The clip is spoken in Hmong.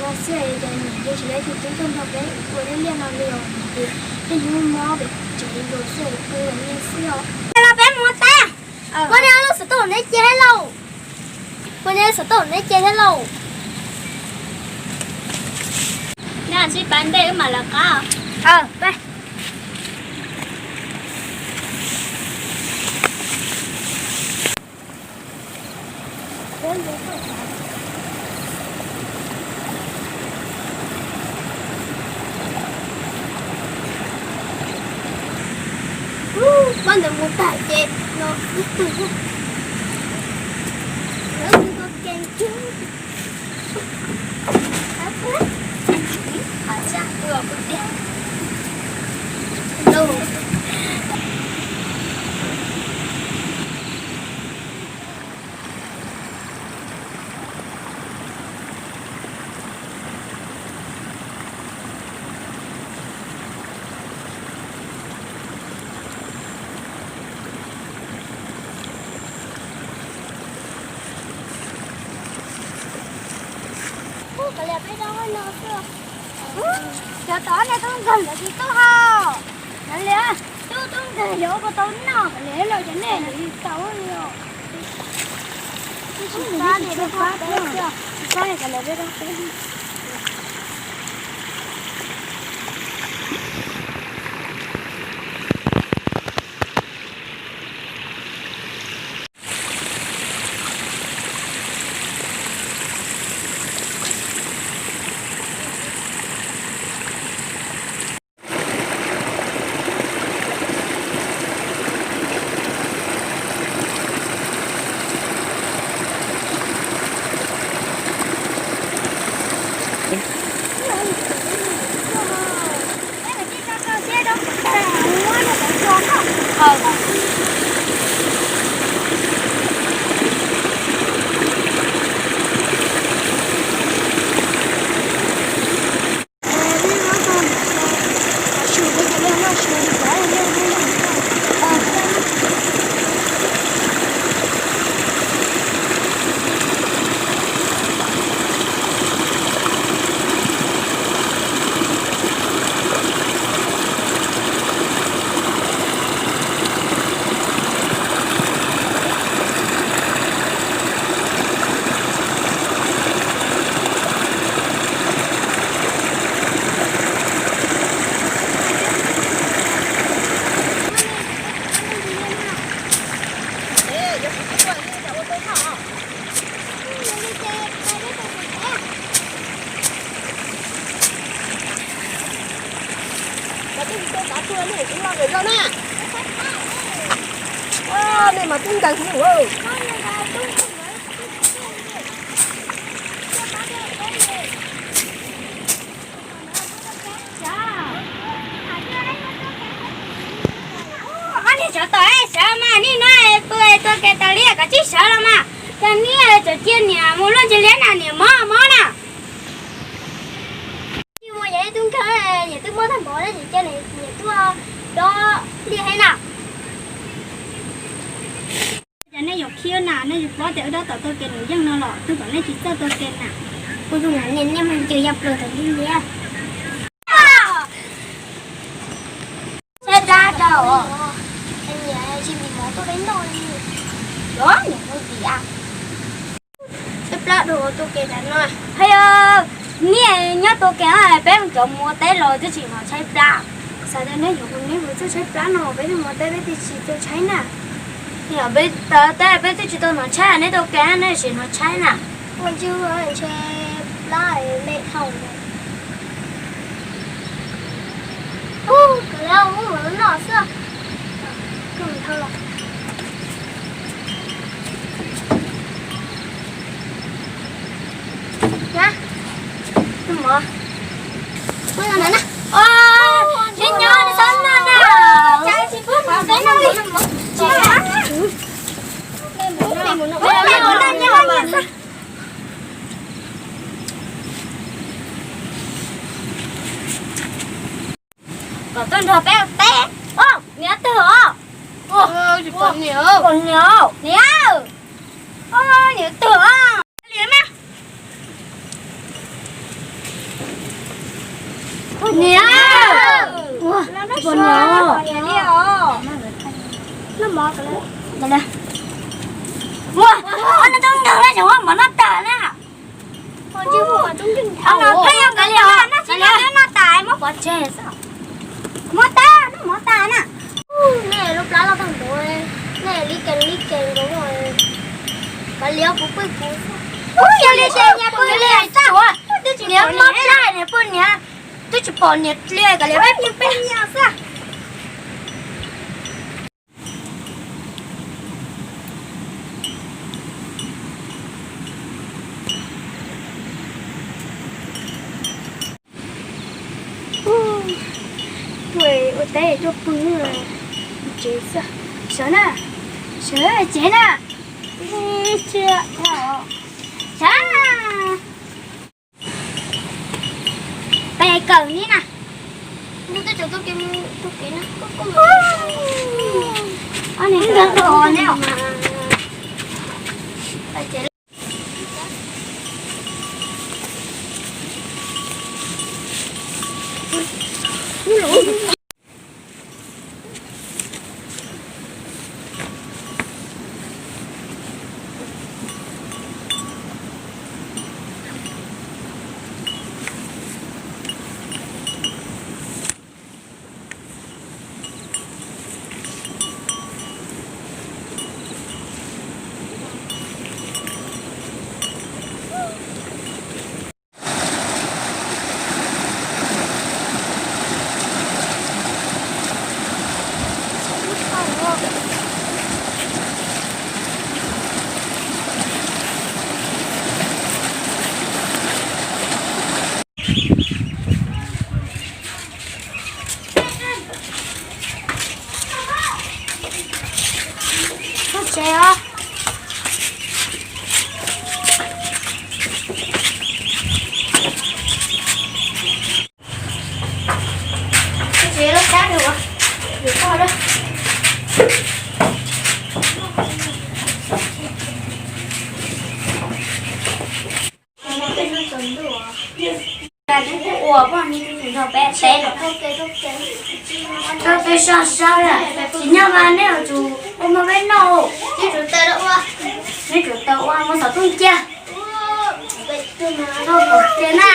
Xwb es niam ces tsis tau tus tub tuaj nrog peb ua liaj no li os, niam ces peb hnub mob pem tsev los xwb es pw los li xwb os. Los peb mus ua teb. Poj niam, lub xov tooj neb cia thiab lauj. Poj niam, xov tooj neb cia thiab lauj. Neb sim pab ntej wb mam lawv qab. Pab ntawd mus tag ces no ib tug. Cov tom nej tub nkeeg ntawd tsis tuaj hos. Kav liam, tub tub nkeeg yuav ua puas tau noj, kav liam los cov nej yuav tau li os. Nej mas tub nkeeg heev. Ob niag tsov tom sawv mas nej no pw tua kev tas li, kav tsij sawv los mas. Cas nej cov cia niam mus luaj ntsis liab na, niam mob mob na. Tsis ua yog ib tug nkeeg, niam twb mob tag npaum no ces cia niam tuaj dob liaj thiab na. Cas nej yuav khiav na, nej tsis paub tias wb dob tom tua ke nws yeej no los twb kom nej tsis txawj tua ke na. Kuv tus niam niam mas ntsws yog plaws tom ntug liab. Tshaib plab rau. Niam tsis ntim mov tuaj peb noj li. Los niam mus ntim a. Tshaib plab rau tua ke tas no. Hais, nej nyob tua ke, peb cov mus ua teb los twb tsis hnov tshaib plab. Xav tias nej yuav mus, nej mus txawj tshaib plab no, peb mus ua teb peb twb tsis tau tshaib na. Peb teb peb twb tsis tau hnov tshaib, nej tua ke nej tsis hnov tshaib na. Ua ntsuag ntshe plab me dhau. Ub, kawg lawm, ub, mus noj xwb. Kawg dhau lawm. Na, tus mov. Ua no na. Ua, tsis nyob, tsis txhob noj na. Cas tsis pub mov peb noj li. Tsis nyob. Kom tuaj nrog peb ua teb. Os, niam twg os? Niam, niam, niam twg os? Li mas. Niam, ua, pom niam. Ua, ua, no tub nkeeg na, xyov mov noj tas na. Ua no peb yog kav liam, noj tsis noj peb noj tas muab pov tseg xwb. Mov tas, noj mov tas na. Nej lub plab loj tag npaum, nej li ces li ces nkaus, kav liam kuv pw kuv. Ub, yog li ces niam pw li xwb, twb tsis niam mob plab niam pw niam, twb tsis pom niam li kav liam peb pw peb nyiam xwb. Tuaj ua teb tuaj pw tsev xwb. Sawv na, sawv tsev na. Sawv. Peb kawm ni na. Tsev os. Tsev lub kab nws ua, yuav koj lawm. Ua poj niam tus nrog peb teb los, tau peb sab sab lawm, tsis nyob mas nej yuav tsum ua muab peb noj. Neb tsum tau ua, muab xov tooj cia. Tau pom kiag na.